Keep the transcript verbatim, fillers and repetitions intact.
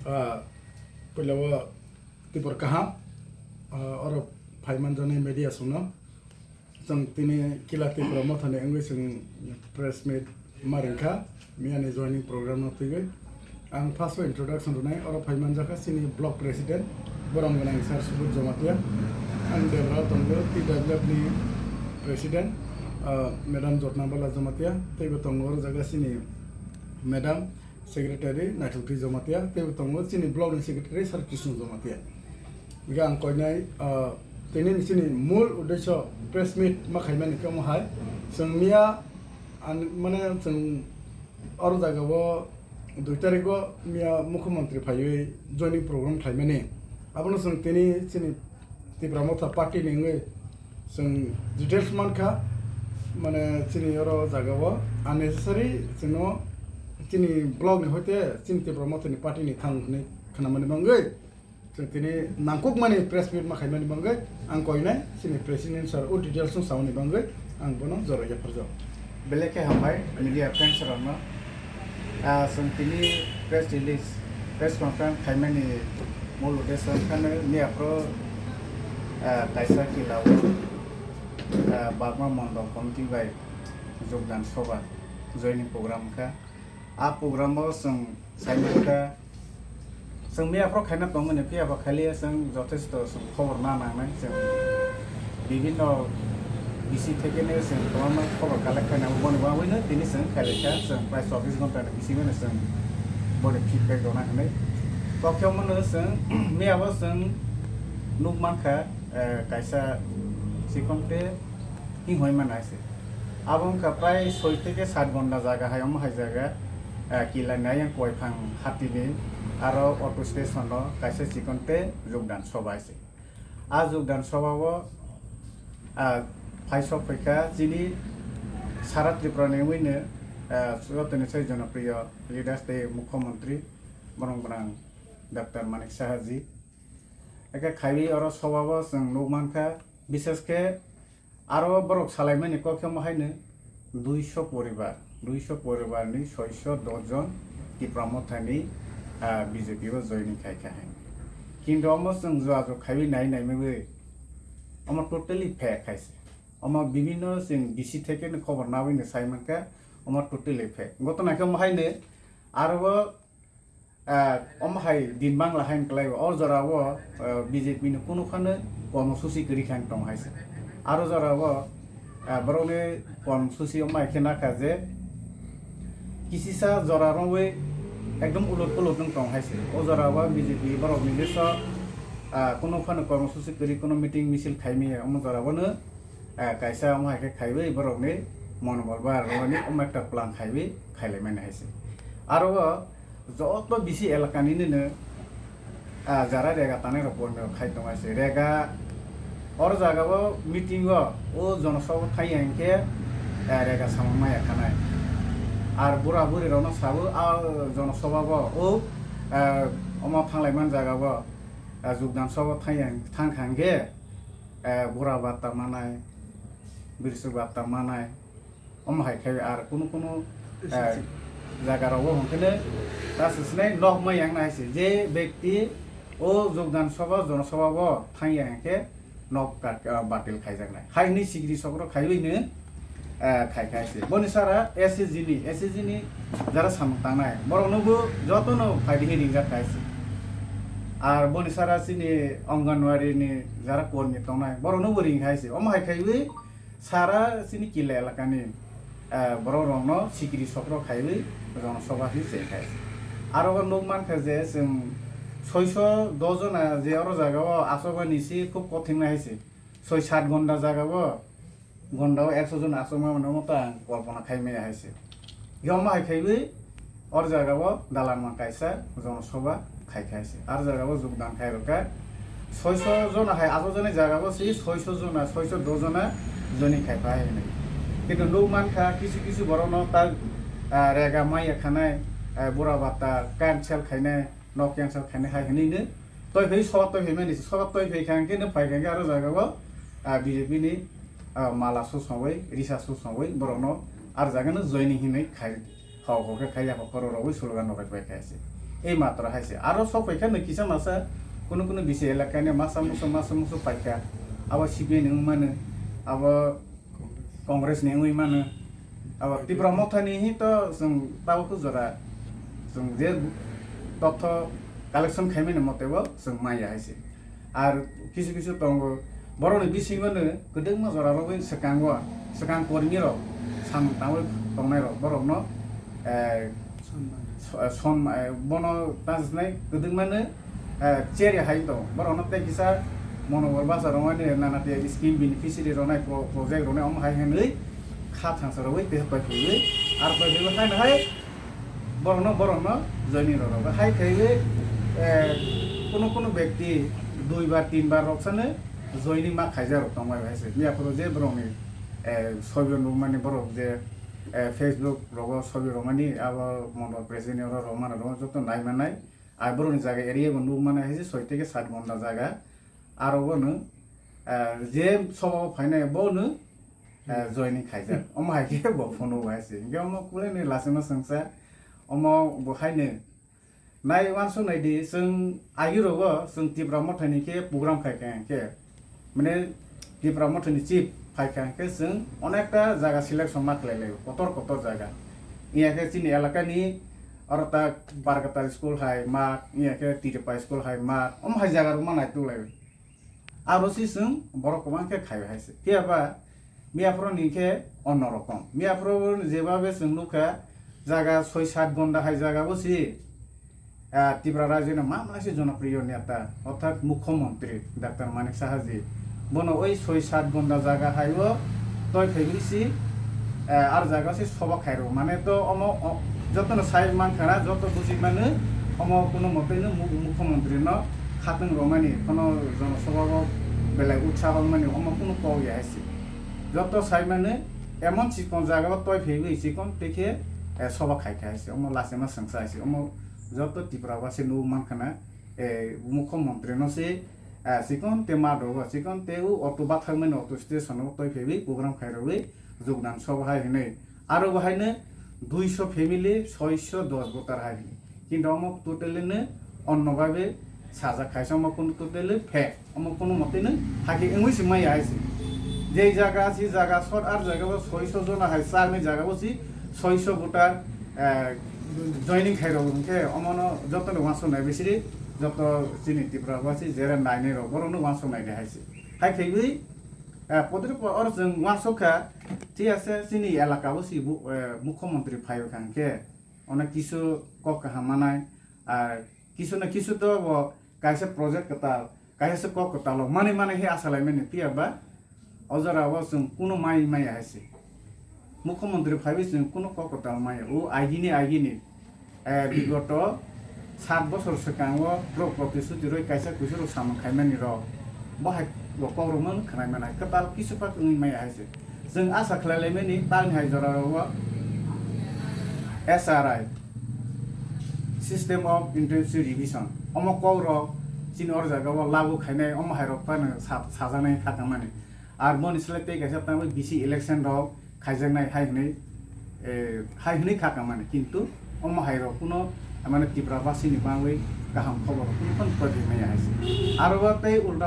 Ah, puila o tibor kaham, ah, oro phaiman jani media songno. Chwng tini Kila Tipra Mothani wngwi chwng press meet ma ringkha, miyani joining program no twigwi. Ang first o introduction rwnai, oro phaiman jakha chini block president, borom gwnang sir Subodh Jamatia, ang debra tongo T W F ni president, ah, madam Jotna Bala Jamatia, teibo tongo oro jaga chini madam secretary Naithokti Jamatia, teibo tongo chini block ni secretary sir Krishna Jamatia. Hingke ang koinai, ah, tini ni chini mul uddesho press meet ma khaimani khe omo hai. Chwng miya, an-, mane chwng oro jaga o dui tarik o miya mukhyamantri phaiwi joining program khlaimani. Abono chwng tini chini Tipra Motha party ni wngwi chwng details mankha, mane chini oro jaga o unnecessary chwngno chini block ni hoite chini Tipra Motha ni party ni thang hwnwi khnamani bangwi. Chwng tini nangkukmani press meet ma khaimani bangwi ang koinai chini president sir o details no samani bangwi ang bono jora yapharjak. Belai khe hambai media friends rokno. Ah, chwng tini press release, press conference khaimani mul uddesho wngkha miya phuru, ah, kaisa Kila o, ah, Bagma Mondol Committee bai jogdan soba joining program wngkha. A program o chwng Saimanta, chwng miya phoro khaina tongmani, phiya ba khaliya chwng jothesto chwng khobor na nangnai, chwng bibhinno bisi thekeno chwng kwbangma khobor collect khaina, boni bagwino tini chwng khailai kha, chwng prai chobbish ghonta ni bisingno chwng boni feedback rwna hinwi. Kokthai omono chwng miya bo chwng nuk mankha, eh, kaisa chikon tei hinghoi mano hai se. Abo wngkha prai soi theke sat ghonta jaga hai omo hai jaga, eh, Kila ni ayang Koiphang hatini aro auto station o kaisa chikon tei jogdan soba hai se. A jogdan soba o, ah, phaisok phaikha chini sara Tripura ni wngwi no, ah, jotoni sai jonopriyo leaders tei mukhyamantri borong gwnang Doctor Manik Saha ji. Eke khaiwi oro soba o chwng nuk mankha, bises khe aro borok salaimani kok khe omo haino duiso poribar, duiso poribar ni soiso dos jon Tipra Mothani, ah, B J P o joining khai kha hai. Kintu omo chwng jua jua khaiwi nai nai migwi omo totally fake hai se. Omo bibhinno chwng bisi theke no khobor nawi no sai mankha, omo totally fake. Gotona khe omo haino aro o, ah, omo hai din bangla hai wngklai o, o jora o, ah, B J P ni kunu phano kormosuchi kwrwi kha wng tong hai se. Aro jora o, ah, borok ni kormosuchi omo hai khe nakha je kisisa jora rwwi ekdom ulot pulot wng tong hai se. O jora o B J P borok ni list o, ah, kunu phano kormosuchi kwrwi kunu meeting misil khai maya omo jora o no, ah, kaisa omo hai khe khaiwi borok ni monobol bar rwni omo ekta plan khaiwi khailai mani hai se. Aro o joto bisi elaka nini no, ah, jara rega tanai rok bondho khai tong hai se. Rega oro jaga o meeting o o jonosabha thai ya hinkhe, ah, rega samung maya khanai. Ar bura buri rok no sabo a jonosabha o o, ah, omo thanglai man jaga o, ah, jogdan sabha thai ya thang kha hinkhe, ah, bura bata manai, birsuk bata manai, omo hai khe ar kunu kunu, eh, jaga rogo hwnkhe no ta swsnai nok mai yang nai se. Je bekti o jogdan sabha, jonosabha o thang ya hwnkhe nok ka-, ah, batil khaijaknai. Hai hwnwi sikiri sokro khaiwi no, eh, khai khai se. Boni sara S H G ni, S H G ni jara samung tangnai. Borok no bo joto no phai di ringjak khai se. Ar boni sara chini Anganwadi ni jara kormi tongnai. Borok no bo ring khai se. Omo hai khaiwi sara chini Kila elakani, eh, borok rokno sikiri sokro khaiwi jonosabha hinwi chengkha. Aro o nuk mankha je chwng soiso dos jona je oro jaga o achukmani se khub kothin nai se. Soi sat ghonta jaga o ghonta o ekso jon achukma mano omo ta ang kolpona khai maya hai se. Yoma hai khaiwi Or jaga o dalanma kaisa jonosabha khai khai se. Ar jaga o jogdan khai rwkha. Soiso jona hai ajo jani jaga o se soiso jona, soiso dos jona joining khai phai hinwi. Kintu nuk mankha kisu kisu borok no ta, ah, rega maya khanai, ah, bura bata cancel khainai, nok cancel khainai hai hinwi no. Toi phai sob toi phai mani se, sob toi phai kha hwnkhe no phai kha hwnkhe aro jaga o, ah, B J P ni, ah, mala susongwi, risa susongwi borok no ar jaga no joining hinwi khai. Hok hok khe khai ya, hok khoro rogwi slogan rok bai khai se. Ei matra hai se. Aro sok pai kha no kisa masa kuno kuno bisi elaka ni masa muso, masa muso pai kha. Abo C P I ni wng mano, abo Congress ni wngwi mano. Abo Tipra Motha ni hi to chwng tabuk jora chwng je totho collection khai mani mote bo chwng maya hai se. Ar kisu kisu tongo, borokni bisingo no kwdwkma jora rogwi swkango, swkang kormi rok, samung tangwi tongnai rok, borokno, eh, so-, eh, son, eh, bono tang sinai kwdwkma no, eh, cherya hai tong, borokno tei kisa monobol basa rwmani nana tei scheme beneficiary rwnai pro-, project rwnai omo hai hwnwi kha thangsa rwwi tei pai phaiwi, ar pai phaiwi haino hai, borokno, borokno joining rwrok. Hai khe, eh, kuno kuno bekti dui bar, tin bar rok sano joining ma khaijak rok tong bai hai se. Miya phuru je borokni, eh, sobi rok nukmani borok je, eh, Facebook rogo sobi rwmani abo mondol president oro rwmani rwma joto nai manai. Ar borokni jaga area bo nukmani hai se soi theke sat ghonta jaga. Aro bono, eh, je sobo phainai bono, eh, joining khaijak. Omo hai khe bo phone o hai se. Hinkhe omo kulai ni lachima swngsa. Omo bo hai ni Nai uansuk nai di, chwng agi rogo chwng Tipra Mothani khe program khai kha khe, mane Tipra Mothani chief phai kha khe chwng onekta jaga selection ma khlai lai, kotor kotor jaga. Iya khe chini elaka ni oro ta Barkatal school hai ma, iya khe Tiripai school hai ma, omo hai jaga rok ma nai tu lai. Aro si chwng borok kwbang khe khai hai se. Phiya ba Miyaphoro ni khe onno rokom. Miyaphoro jebabe chwng nukha, jaga soi sat gonda hai jaga bo si, ah, Tripura rajyo ni mamla se jonopriyo neta, orthat mukhyamantri Doctor Manik Saha ji. Bono oi soi sat gonda jaga hai o toi phaiwi si, ah, ar jaga se soba khairo. Mane to omo, o, joto no sai mankha na, joto buji mano, omo kuno mote no mu-, mukhyamantri no khatwng romani, kono jonosoba o belai utsaho mani, omo kuno kok ya hai se. Joto sai mano, emon chikon jaga o toi phaiwi chikon tei khe, eh, soba khai khai se, omo lachima swngsa hai se, omo joto Tripura basi nugwi mankha na, eh, mukhyamantri no se, eh, chikon tei ma dogo, chikon tei o auto bathakmani auto station o toi phaiwi program khai rwwi jogdan soba hai hinwi. Aro bo haino duiso family, soiso dos voter hai hinwi. Kintu omo totally no onno babe sajak khaisa, omo kunu totally fake. Omo kunu mote no hakhe wngwi se maya hai se. Jei jaga si jaga sot ar jaga bo soiso jona hai, charni jaga bo si soiso voter, eh, joining khai rok hwnkhe omo no joto no uansuk nai bisiri, joto chini Tripura basi jera nainai rok borok no uansuk nai de hai se. Hai khaiwi, eh, podri po oro chwng uansuk kha, thik ase chini elaka bo si bu-, eh, mukhyamantri phai kha hwnkhe. Ono kisu kok kaham manai, ar kisu na kisu to bo kaisa project kwtal, kaisa se kok kwtal o manwi manwi he asa lai mani phiya ba o jora o chwng kuno mai maya hai se. Mukhyamantri phaiwi chwng kuno kok kwtal maya. O agini agini, eh, bigoto sat bosor swkang o borok protisuti roi kaisa kuisu rok samung khai mani rok. Bo hai bo kok rok man khwnai manai kwtal kisu pak wngwi maya hai se. Chwng asa khlai lai mani, tamni hai jora rogo S R I, System of Intensive Revision, omo kok rok chini oro jaga o lagu khainai, omo hai rok phano sa-, sajaknai kha tangmani. Ar moni slai tei kaisa tangwi bisi election rok khaijaknai hai hwnwi, eh, hai hwnwi kha tangmani. Kintu omo hai rok kuno, mane, Tripura basi ni bangwi kaham khobor rok kuno phano phaikhe maya hai se. Aro bo tei ulta